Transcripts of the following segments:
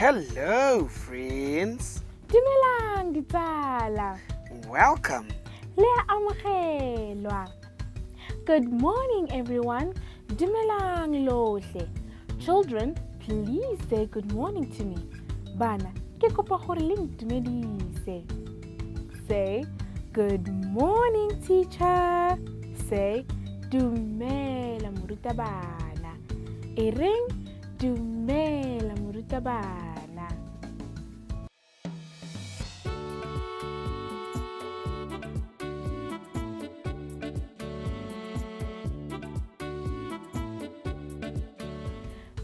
Hello, friends. Dumelang ditsala. Welcome. Le a amogelwa. Good morning, everyone. Dumelang lohle. Children, please say good morning to me. Bana, ke kopa gore le ntumedise. Say, good morning, teacher. Say, dumela morutabana. E reng, dumela morutabana.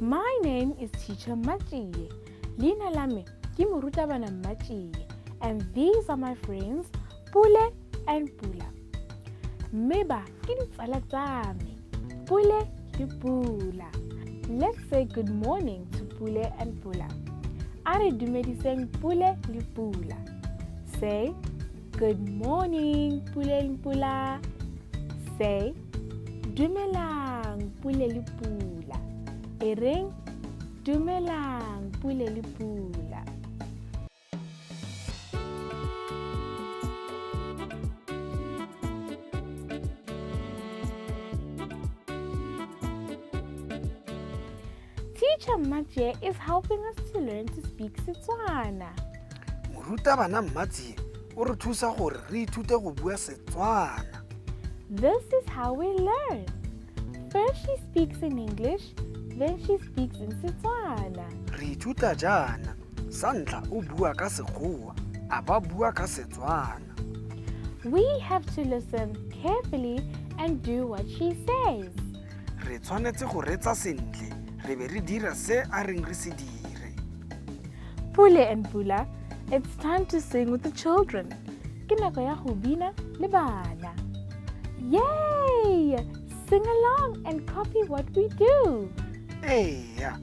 My name is Teacher Matjie. Leina la me ke morutabana Matjie. And these are my friends Pule and Pula. Mme ba ke ditsala tsa me, Pule le Pula. Let's say good morning to Pule and Pula. A re dumediseng Pule le Pula. Say good morning, Pule le Pula. Say dumelang, Pule le Pula. E reng dumelang, Pule le Pula. Teacher Matjie is helping us to learn to speak Setswana. Morutabana Mmatsie o re thusa gore re ithute go bua Setswana. This is how we learn. First she speaks in English, then she speaks in Setswana. Re ithuta jaana. Sa ntlha o bua ka Sekgowa, a ba bua ka Setswana. We have to listen carefully and do what she says. Re tshwanetse go reetsa sentle, re be re dira se a reng re se dire. Pule and Pula, it's time to sing with the children. Ke nako ya go bina le bana. Yay! Sing along and copy what we do. Eya,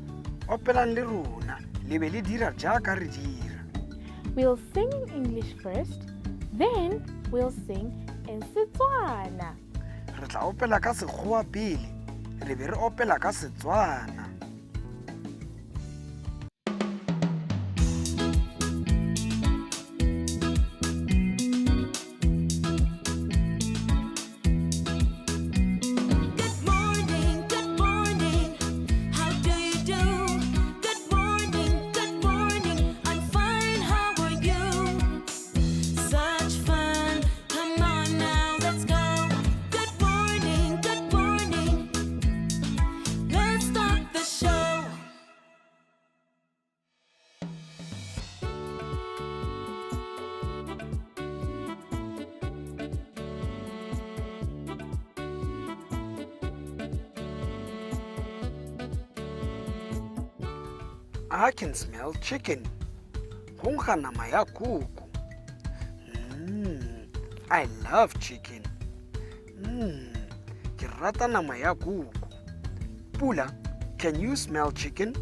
opelang le rona, le be le dira jaaka re dira. We'll sing in English first, then we'll sing in Setswana. Re tla opela ka Sekgowa pele, re be re opela ka Setswana. Good morning, good morning. How do you do? Good morning, good morning. I'm fine, how are you? Such fun. Come on now, let's go. Good morning, good morning. Let's start the show. I can smell chicken. Go nkga nama ya koko. I love chicken. Ke rata nama ya koko. Pula, can you smell chicken?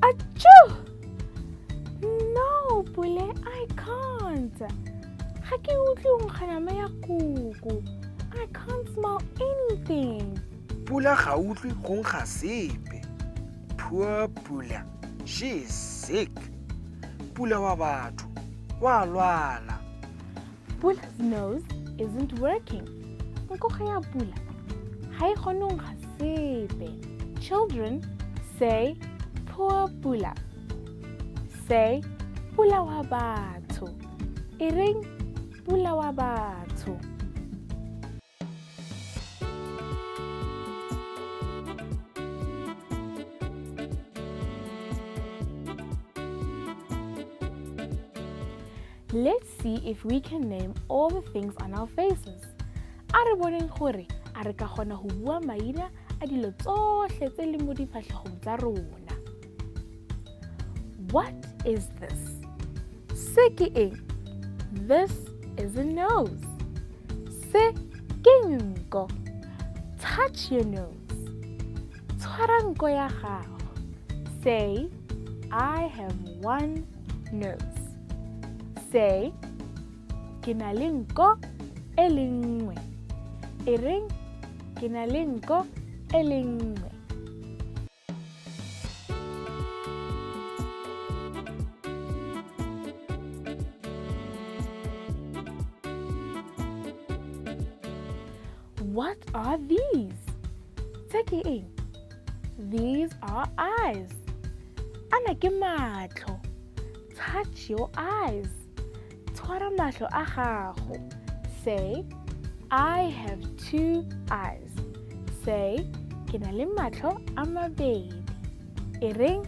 Achoo! No, Pule, I can't. Ga ke utlwe o nkga nama ya koko. I can't smell anything. Pula ga utlwe go nkga sepe. Poor Pula, she is sick. Pula wa batho, wa lwala. Pula's nose isn't working. Nko ya Pula ga e kgone go nkga sepe. Children, say poor Pula. Say Pula wa batho. E reng Pula wa batho. Let's see if we can name all the things on our faces. A re boneng gore a re ka kgona go bua maina a dilo tsohle tse leng mo difatlhegong tsa rona. What is this? Se ke eng? This is a nose. Se ke nko. Touch your nose. Tshwara nko ya gago. Say, I have one nose. Say, ke na le nko e le nngwe. E reng, ke na le nko e le nngwe. What are these? Tse ke eng? These are eyes. Ana ke matlho. Touch your eyes. Tshwara mahlo a gago. Say, I have two eyes. Say, ke na le matlho a mabedi. E reng,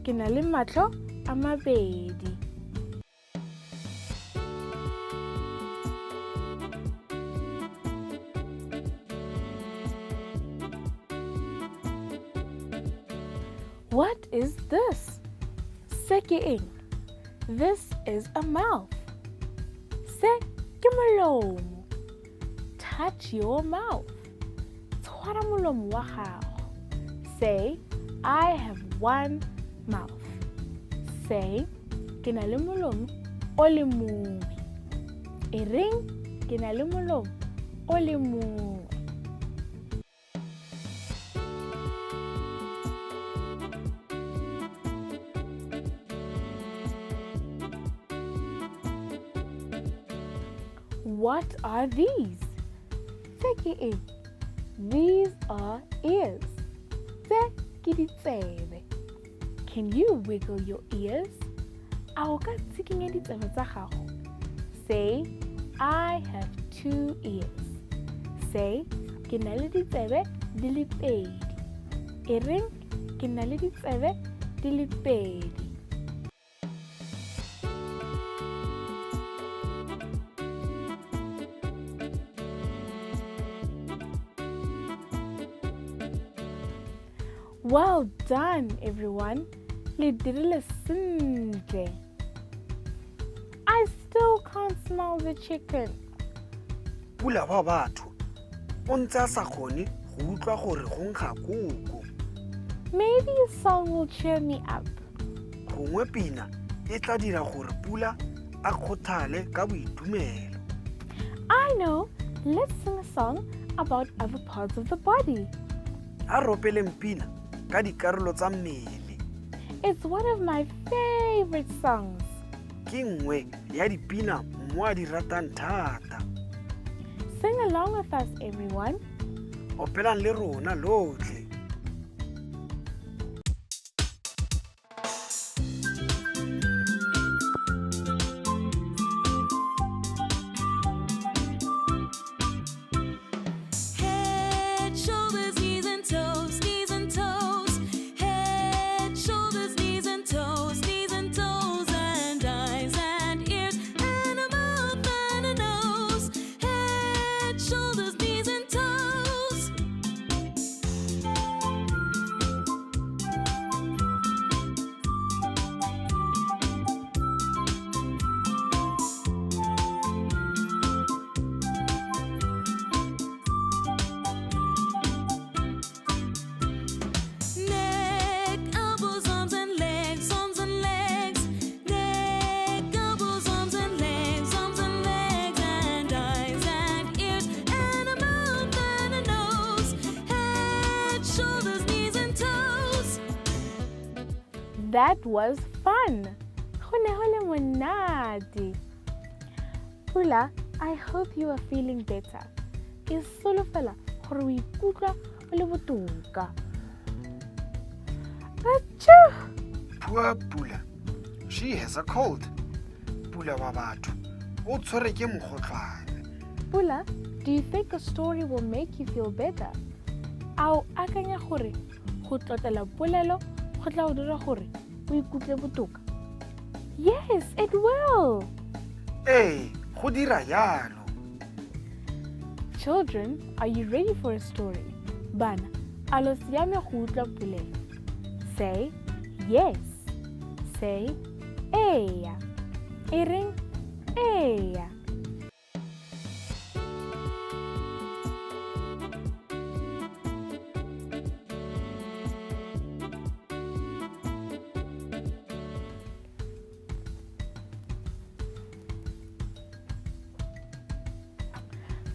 ke na le matlho a mabedi. What is this? Se ke eng? This is a mouth. Se ke molomo. Touch your mouth. Tshwara molomo wa gago. Say, I have one mouth. Say, ke na le molomo o le mongwe. E reng, ke na le molomo o le mongwe. What are these? Tse ke eng? These are ears. Tse ke ditsebe. Can you wiggle your ears? A o ka tshikinya ditsebe tsa gago? Say, I have two ears. Say, ke na le ditsebe di le pedi. E reng, ke na le ditsebe di le pedi. Well done, everyone. Le dirile sentle. I still can't smell the chicken. Pula wa batho o ntse a sa kgone go utlwa gore go nkga koko. Maybe a song will cheer me up. Gongwe pina e tla dira gore Pula a kgothale ka boitumelo. I know. Let's sing a song about other parts of the body. A re opeleng pina ka dikarolo tsa mmele. It's one of my favorite songs. Ke nngwe ya dipina mo a di ratang thata. Sing along with us, everyone. Opelang le rona lotlhe. Head, shoulders, knees and toes, knees and toes. Head, shoulders, knees and toes, knees and toes, and eyes and ears, and a mouth and a nose. Head, shoulders, knees and toes. Neck, elbows, arms and legs, arms and legs. Neck, elbows, arms and legs, arms and legs, and eyes and ears, and a mouth and a nose. Head, shoulders, knees and toes. That was fun. Go ne go le monate. Pula, I hope you are feeling better. Ke solofela gore o ikutlwa o le botoka. Achoo! Poor Pula. She has a cold. Pula wa batho o tshwere ke mokgotlhwane. Pula, do you think a story will make you feel better? A o akanya gore go tlotlela polelo go tla o dira gore o ikutlwe botoka? Yes, it will. Ee, go dira jalo. Children, are you ready for a story? Bana, a lo siame go utlwa polelo? Say yes. Say eya. E reng eya.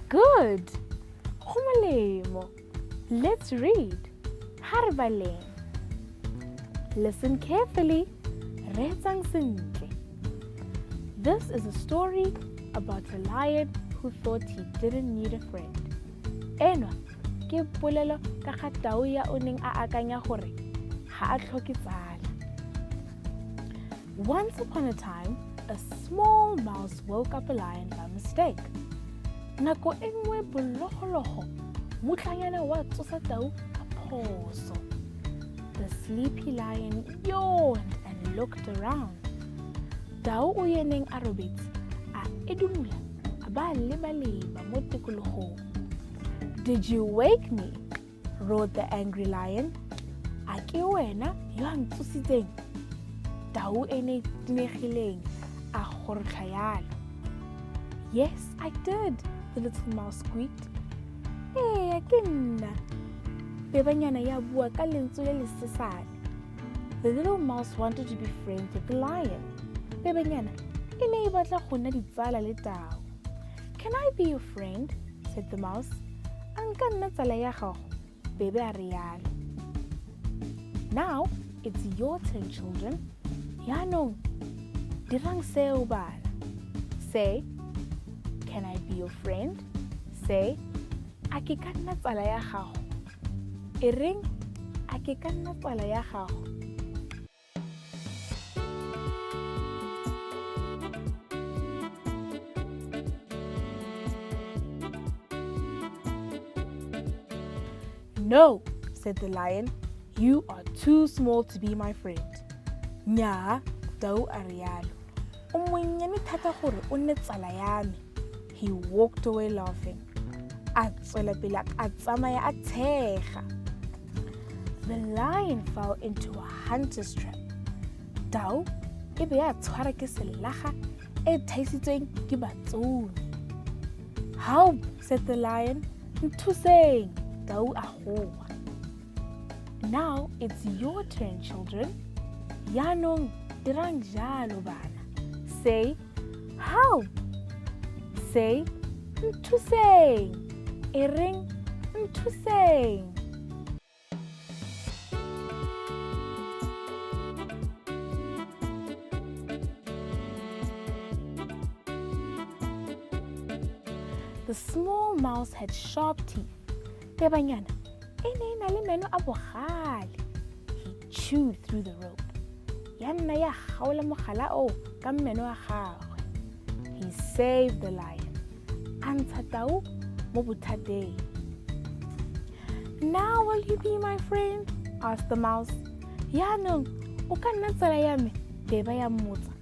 Good. Go molemo. Let's read. Ha re baleng. Listen carefully. Reetsang sentle. This is a story about a lion who thought he didn't need a friend. Enwa ke polelo ka ga tau ya o neng a akanya gore ga a tlhoke tsala. Once upon a time, a small mouse woke up a lion by mistake. Nako e nngwe bologologo, motlanyana wa tsosa tau ka phoso. The sleepy lion yawned and looked around. Tau o yeneng a robetse a edimola a ba leba-leba mo tikologong. Did you wake me? Roared the angry lion. A ke wena yo a ntsositseng? Tau e ne e tenegileng a gorotlha yalo. Yes, I did, the little mouse squeaked. Ee, ke nna. Pebanyana ya bua ka lentswe le le sesane. The little mouse wanted to be friends with the lion. Pebanyana e ne e batla go nna ditsala le tau. Can I be your friend? Said the mouse. A nka nna tsala ya gago? Bebe a re yalo. Now it's your turn, children. Yaanong dirang seo bana. Say, can I be your friend? Say, a ke ka nna tsala ya gago? E reng, a ke ka nna tsala ya gago? No, said the lion, you are too small to be my friend. Nnyaa, tau a rialo. O monnyane thata gore o nne tsala ya me. He walked away laughing. A tswela pele a tsamaya a tshega. The lion fell into a hunter's trap. Tau e be ya tshwara ke selaga e thaisitsweng ke batsomi. Help, said the lion. Nthuseng, tau a goa. Now it's your turn, children. Yaanong dirang jalo bana. Say, help. Say, nthuseng. E reng, nthuseng. The small mouse had sharp teeth. Pebanyana e ne e na le meno a bogale. He chewed through the rope. Ya nna ya kgaola mogala oo ka meno a gagwe. He saved the lion. A ntsha tau mo bothateng. Now will you be my friend? Asked the mouse. Yaanong o ka nna tsala ya me? Beba ya mmotsa.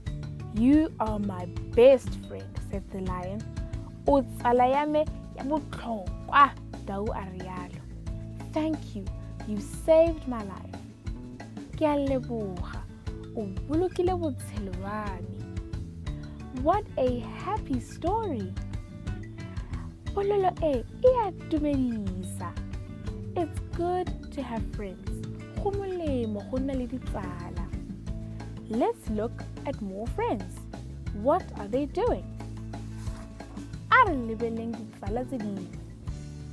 You are my best friend, said the lion. O tsala ya me ya botlhokwa, tau a rialo. Thank you. You saved my life. Ke a leboga. O bolokile botshelo ba me. What a happy story. Polelo e e a tumedisa. It's good to have friends. Go molemo go nna le ditsala. Let's look at more friends. What are they doing? A re lebeleng ditsala tse dingwe.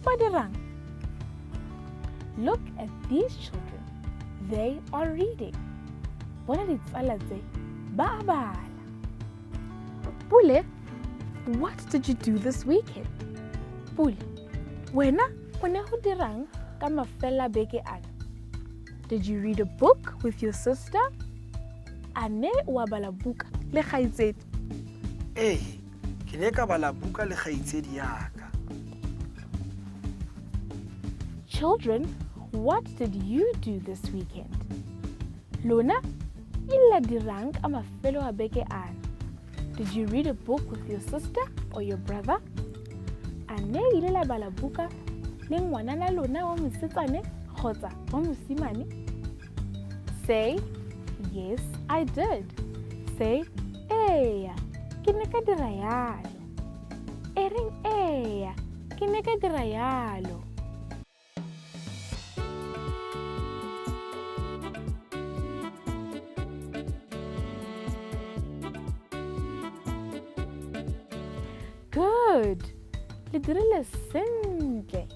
Ba dirang? Look at these children. They are reading. Bona ditsala tse ba a bala. Pule, what did you do this weekend? Pule, wena o ne go dirang ka mafela beke ano? Did you read a book with your sister? A ne wa bala buka le kgaitsedi? Ee, ke ne ka bala buka le kgaitsedi ya ka. Children, what did you do this weekend? Lona, ile la dirang ka mafelo a beke ano? Did you read a book with your sister or your brother? A ne ile la bala buka le ngwanana lona wa mosetsane kgotsa wa mosimane? Say, yes, I did. Say, eya, ke ne ka dira yalo. E reng eya, ke ne ka dira yalo. Good. Le dirile sentle.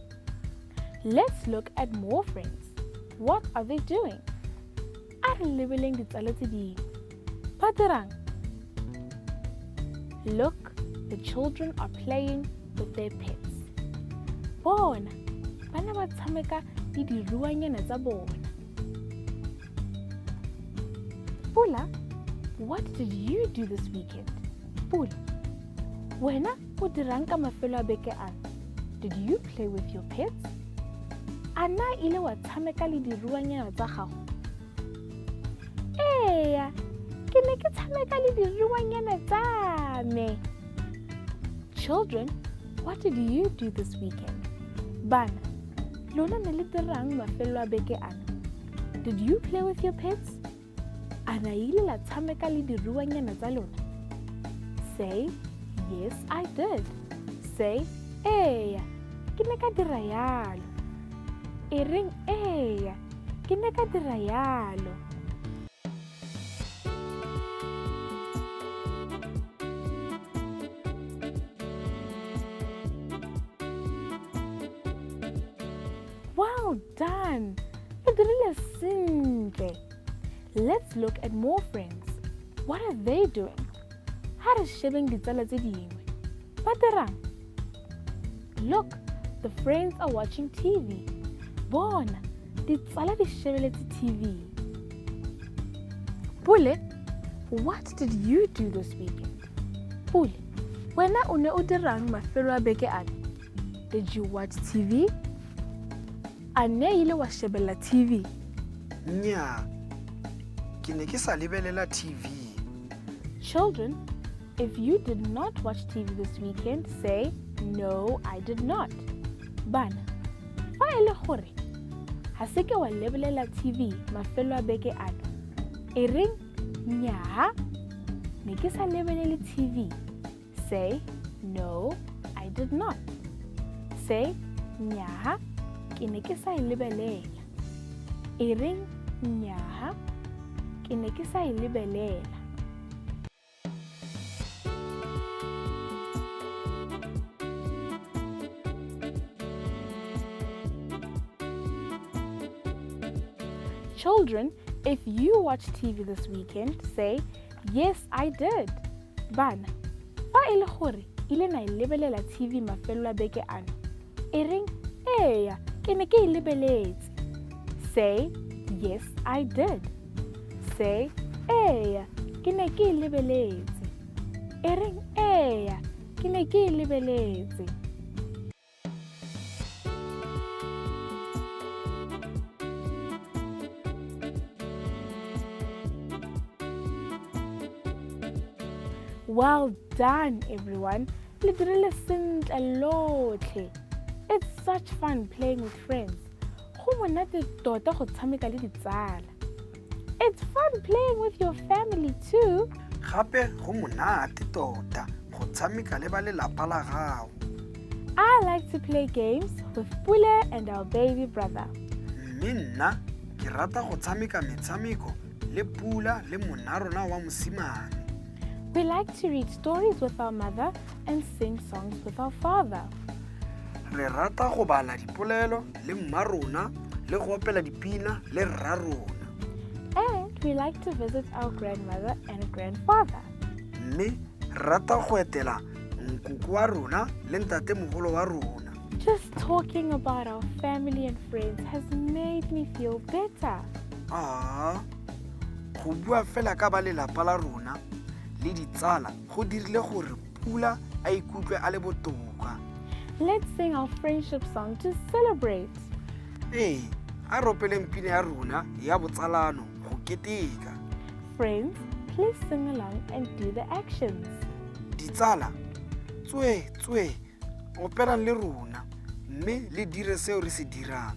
Let's look at more friends. What are they doing? A re lebeleng ditsala tse dingwe. Ba dirang? Look, the children are playing with their pets. Bona, bana ba tshameka le diruanyana tsa bona. Pula, what did you do this weekend? Pula, wena o dirang ka mafelo a beke ano? Did you play with your pets? A na ile wa tshameka le diruanyana tsa gago? Eya, ke ne ke tshameka le diruanyana tsa me. Children, what did you do this weekend? Bana, lona ne le dirang mafelo a beke ano? Did you play with your pets? A na ile la tshameka le diruanyana tsa lona? Say, yes, I did. Say, eya, ke ne ka dira yalo. E reng eya, ke ne ka dira yalo. Well done! Le dirile sentle. Let's look at more friends. What are they doing? Ha re shebeng ditsala tse dingwe. Ba dirang? Look, the friends are watching TV. Bona, ditsala di shebeletse TV. Pule, what did you do this weekend? Pule, wena o ne o dirang mafelo a beke ano? Did you watch TV? A ne ile wa shebella TV? Nnyaa, ke ne ke sa lebelela TV. Children, if you did not watch TV this weekend, say, no, I did not. Bana, fa e le gore ga se ke wa lebelela TV mafelo a beke ano, e reng nnyaa, ne ke sa lebelele TV. Say, no, I did not. Say, nnyaa, ke ne ke sa e lebelela. E reng nnyaa, ke ne ke sa e lebelela. Children, if you watch TV this weekend, say, yes, I did. Bana, fa e le gore ile na e lebelela TV mafelo a beke ano, e reng eya, ke ne ke e lebeletse. Say, yes, I did. Say, eya, ke ne ke e lebeletse. E reng eya, ke ne ke e lebeletse. Well done, everyone. Le dirile sentle lotlhe. It's such fun playing with friends. Go monate tota go tshameka le ditsala. It's fun playing with your family too. Gape go monate tota go tshameka le ba lelapa la gago. I like to play games with Pule and our baby brother. Mme nna ke rata go tshameka metshameko le Pula le monnarona wa mosimane. We like to read stories with our mother and sing songs with our father. Re rata go bala dipolelo le mmarona le go opela dipina le rrarona. And we like to visit our grandmother and grandfather. Mme re rata go etela nkoko wa rona le ntatemogolo wa rona. Just talking about our family and friends has made me feel better. Aa, go bua fela ka ba lelapa la rona le ditsala go dirile gore Pula a ikutlwe a le botoka. Let's sing our friendship song to celebrate. Ee, a re opeleng pina ya rona ya botsalano go keteka. Friends, please sing along and do the actions. Ditsala, tswe tswe, opelang le rona mme le dire seo re se dirang.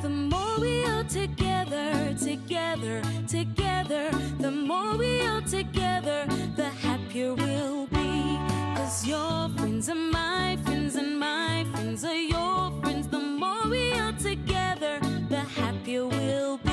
The more we are together, together, together, the more we are together, the happier we'll be. 'Cause your friends are my friends and my friends are your friends. The more we are together, the happier we'll be.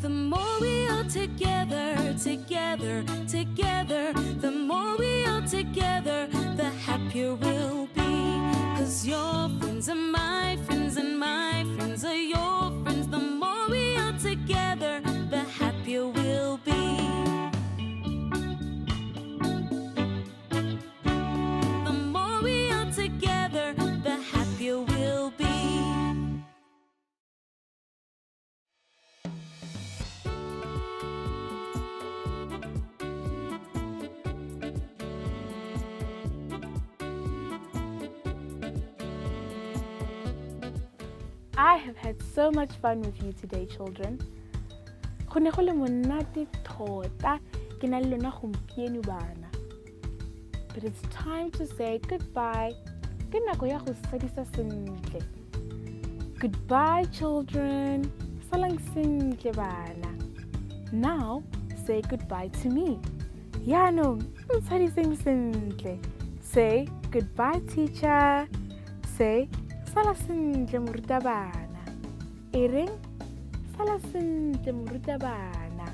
The more we are together, together, together, the more we are together, the happier we'll be. 'Cause Cause your friends are my friends and my friends are your friends. The more we are together, the happier we'll be. The more we are together, the happier we'll be. I have had so much fun with you today, children. Go ne go le monate tota ke na le lona gompieno bana. But it's time to say goodbye. Ke nako ya go sadisa sentle. Goodbye, children. Salang sentle bana. Now, say goodbye to me. Yaanong, ntshadiseng sentle. Say goodbye, teacher. Say sala sentle morutabana. E reng sala sentle morutabana.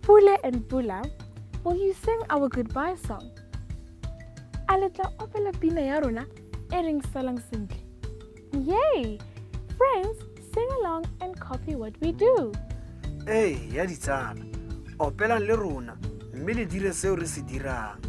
Pule and Pula, will you sing our goodbye song? A le tla opela pina ya rona e reng salang sentle. Yay! Friends, sing along and copy what we do. Ee ya ditsala, opelang le rona mme le dire seo re se dirang.